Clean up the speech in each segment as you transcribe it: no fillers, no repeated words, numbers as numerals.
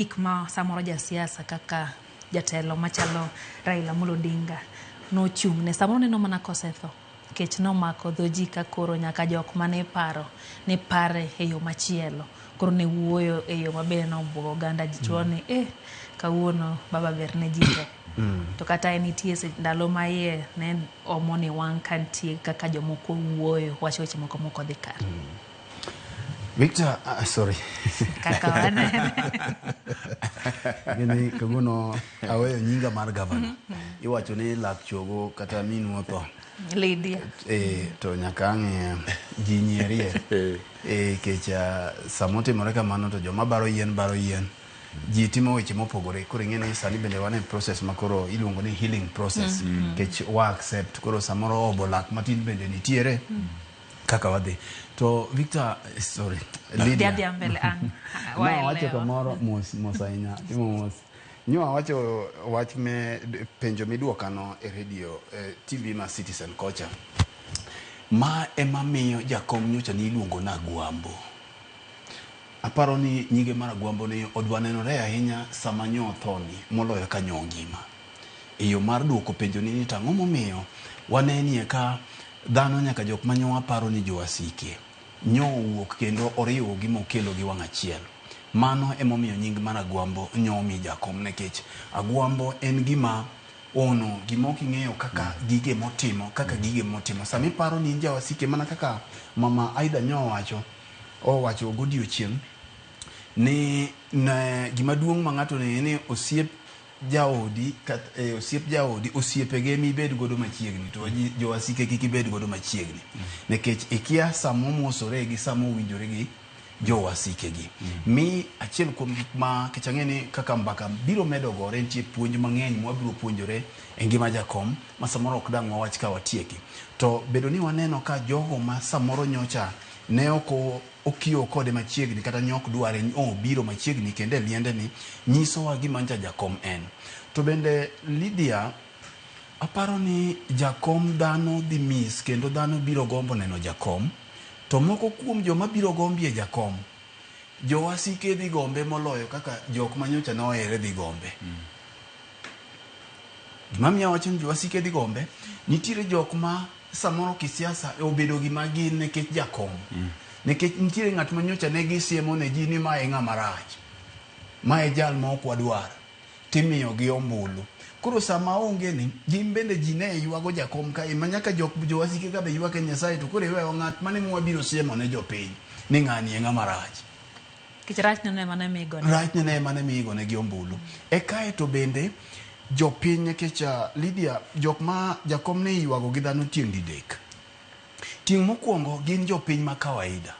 Gik ma samoro jasiasa kaka jatelo machalo Raila Amolo Odinga nochung'ne samoro neno mana kosetho nikech nomako dho ji ka koro nyaka jok mane iparo ne pare e yo machielo koro ne wuoyo e yo mabe nobuogo oganda ji chuo ni eh kawuono baba ber ne ji te. To kata en nitie ndalo ma iye ne omo ni wang' ka nitie kaka jomoko wuoyo wacho weche moko mok odhi kare. Victor, sorry. Kaka wanene. Gini kawuono aweyo nyinga mar gavana. Iwacho ni lak chogo kata minu otho. Lydia. E, to nyaka ang' ji nyierie. E, kech samotimore kamano to joma baro yien baro yien. Ji timo weche mopogore. Koro ing'e ni sani bende wan e process ma koro iluongo ni healing process. Kech wa accept koro samoro obo lak matin bende nitiere. Kaka wadhi. To Victor, sorry, Lydia. Dhi adhiya mbele an. Nawacho kamoro mos mos ahinya. Timo mos. Nyo awacho wach me penjo miduokano e radio TV ma Citizen kocha. Ma ema miyo jakom nyocha ni iluongo na Agwambo. Aparo ni nyinge mar Agwambo ni odwa nenore ahinya sama nyo othoni moloyo ka nyo ngima. E yo mar duoko penjo ni to ang'o momiyo wanenie ka dhano nyaka jok ma nyo waparo ni jowasike nyo owuok kendo oriwo gi mokelo gi wang' achiel. Mano emomiyo nying mar Agwambo nyo omi jakom nikech Agwambo en gima ono gima ok ing'eyo kaka gige motimo kaka gige motimo. Sama iparo ni in jawasike mana kaka mama Aida nyo owacho owacho godiochieng' ni ne gima duong' ma ng'ato onego ni osiep jaodi kat, e, osiep jaodi osiepege mibed godo machiegni to jowasike kik ibed godo machiegni nikech ikia sama omosore gi sama owinjore gi jowasike gi. Mi achiel kuom gik ma kech ang'e ni kaka mbaka biro medo gore nitie puonj mang'eny mwabiro puonjore e ngima jakom ma samoro ok dang' wawach ka watieki. To bedo ni waneno ka jogo ma samoro nyocha ne ok okiyo kode machiegni kata ne ok dware obiro machiegni kendo e liende ni nyisowa gima nja jakom en. To bende Lydia aparo ni jakom dhano dhi miss kendo dhano biro gombo neno jakom to moko kuom joma biro gombie jakom jowasike dhi gombe moloyo kaka jok manyocha nohere dhi gombe. Gima miyo awacho ni jowasike dhi gombe, nitiere jok ma samoro kisiasa obedo gima gin nikech jakom. Nikech nitiere ng'at ma nyocha ne gisiemo ne ji ni mae ng'ama rach. Mae jal ma ok wadwar. Timiyo gi ombulu. Koro sama onge ni, gin bende ji ne ywago jakom kae ma nyaka jok jowasike ka be ywak e Nyasaye to koro iweyo ng'at mane mwabiro siemo ne jopiny ni ng'ani e ng'ama rach. Nikech rachne no ema ne mi igone. Rachne ne ema ne mi igone gi ombulu. E kae to bende jopiny nikech Lydia jok ma jakom ne iywago gi dhano tieng' didek. Tieng' mokwongo gin jopiny ma kawaida.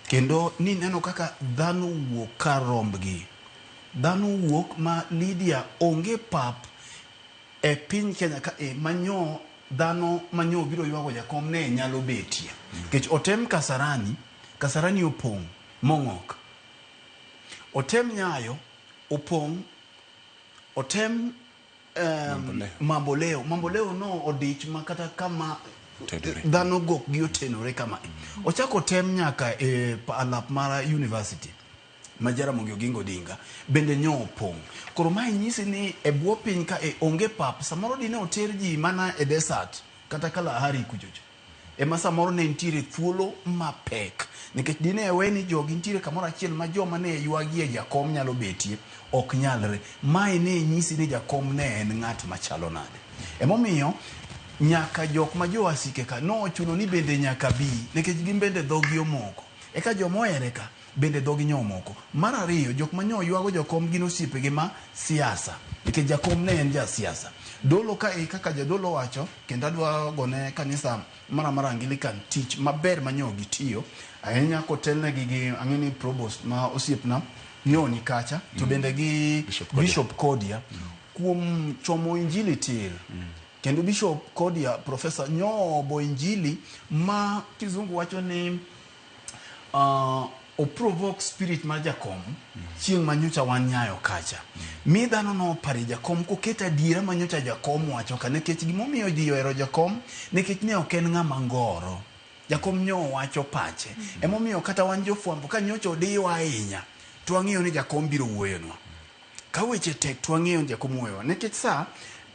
Kendo nineno kaka dhano wuok kar rombgi. Dhano wuok ma Lydia onge pap e piny Kenya ka e manyo dhano manyo biro ywago jakom ne nyalo betie. Nikech otem Kasarani, Kasarani opong' mong'ok. Otem Nyayo opong', otem Mamboleo. Mamboleo no odich ma kata kama dhano gokgi otenore kama. Ochako otem nyaka e alap mar university ma Jaramogi Oginga Odinga bende nyo opong'. Koro mae nyisi ni e bwo piny ka e onge pap, samoro dine oter ji mana e desert kata Kalahari kuchocho. Ema samoro ne nitiere thuolo mapek nikech dine we ni jogi nitiere kamoro achiel ma joma ne ywagie jakom nyalo betie ok nyalre. Mae ne nyisi ni jakom ne en ng'at machalo nade. Emomiyo nyaka jok ma jowasike ka nochuno ni bende nyaka bi nikech gin bende dhogi omoko. Eka joma ohere ka bende dhogi nyo omoko. Mar ariyo, jok ma nyo ywago jakom gin osiepege ma siasa nikech jakom ne en ja siasa. Dolo ka e kaka jadolo owacho kendo adwa gone kanisa mara mar Anglican tich maber ma nyo gitiyo ahinya kotelnegi gi ang'e ni provost ma osiepna nyo ni kacha to bende gi Bishop Kodia. Bishop Kodia kuom chomo injili tir. Kendo Bishop Kodia professor nyo obo injili ma kizungu wacho ni oprovoke spirit mar jakom chieng' ma nyocha wan nyayo kacha mi dhano nopare jakom koketo adiera ma nyocha jakom wacho ka nikech gimomiyo ji ohero jakom nikech ne ok en ng'ama ngoro jakom nyo wacho pache emomiyo kata wan jofwambo ka nyocha odiwa ahinya to wang'eyo ni jakom biro wuoyonwa. Ka weche tek to wang'eyo ni jakom wuoyowa. Nikech sa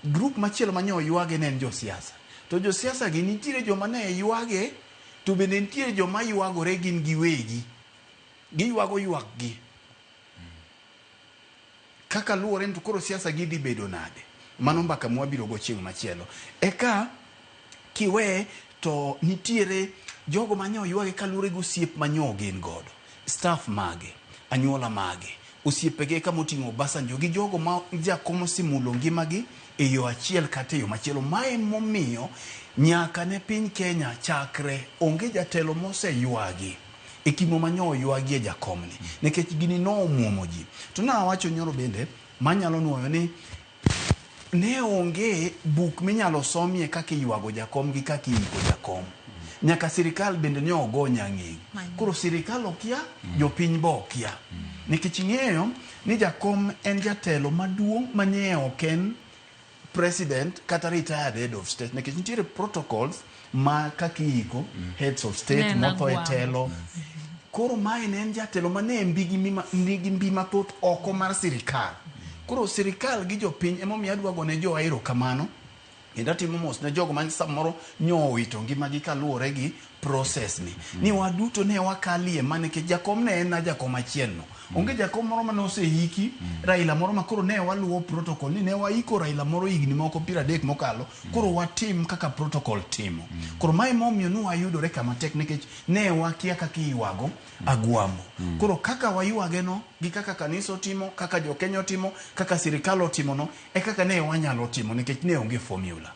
group machielo ma nyo ywage ne en josiasa. To josiasa gi nitiere joma ne ywage to bende nitiere joma ywagore gin giwegi. Giywago ywakgi. Kaka luwore ni to koro siasa gi dhi bedo nade. Mano mbaka mwabiro go chieng' machielo. Eka kiwe to nitiere jogo manye oywage kaluwore gi osiep manyo gin godo. Staff mage, anyuola mage, osiepege kama oting'o Obasanjo gi jogo ma jakom osemulo ngimagi e yo achiel kata e yo machielo. Mae momiyo nyaka ne piny Kenya chakre onge jatelo moseywagi e kimo manyo oywagie jakomni nikech gini nomuomo ji. To nawacho nyoro bende manyalo nuoyo ni ne onge buk minyalo somie kaka iywago jakom gi kaka iiko jakom. Nyaka sirikal bende ne ogo nyang'eng'. Koro sirikal okia, jopiny be okia. Nikech ing'eyo ni jakom en jatelo maduong' manye ok en president kata retired head of state nikech nitiere protocols ma kaka iiko heads of state Ne motho e nagwambo. telo. Koro mae ne en jatelo mane nigi mbi mathoth oko mar sirikal. Koro sirikal gi jopiny emomiyo adwa gone jowa erokamano kendo atimo mos ne jogo ma samoro nyo owito ngimagi kaluwore gi process ni. Ni waduto ne wakalie ma nikech jakom ne en na jakom achiel no. Onge jakom moro mane oseiki, Raila moro ma koro ne waluwo protocol ni ne waiko Raila moro higni moko 30 mokalo, koro watim kaka protocol timo. Koro mae momiyo ne wayudore kama tek nikech ne wakia kaka iywago agwambo. Koro kaka waywage no gi kaka kanisa otimo, kaka jokenya otimo, kaka sirikal otimo no, e kaka ne wanyalo timo nikech ne onge formula.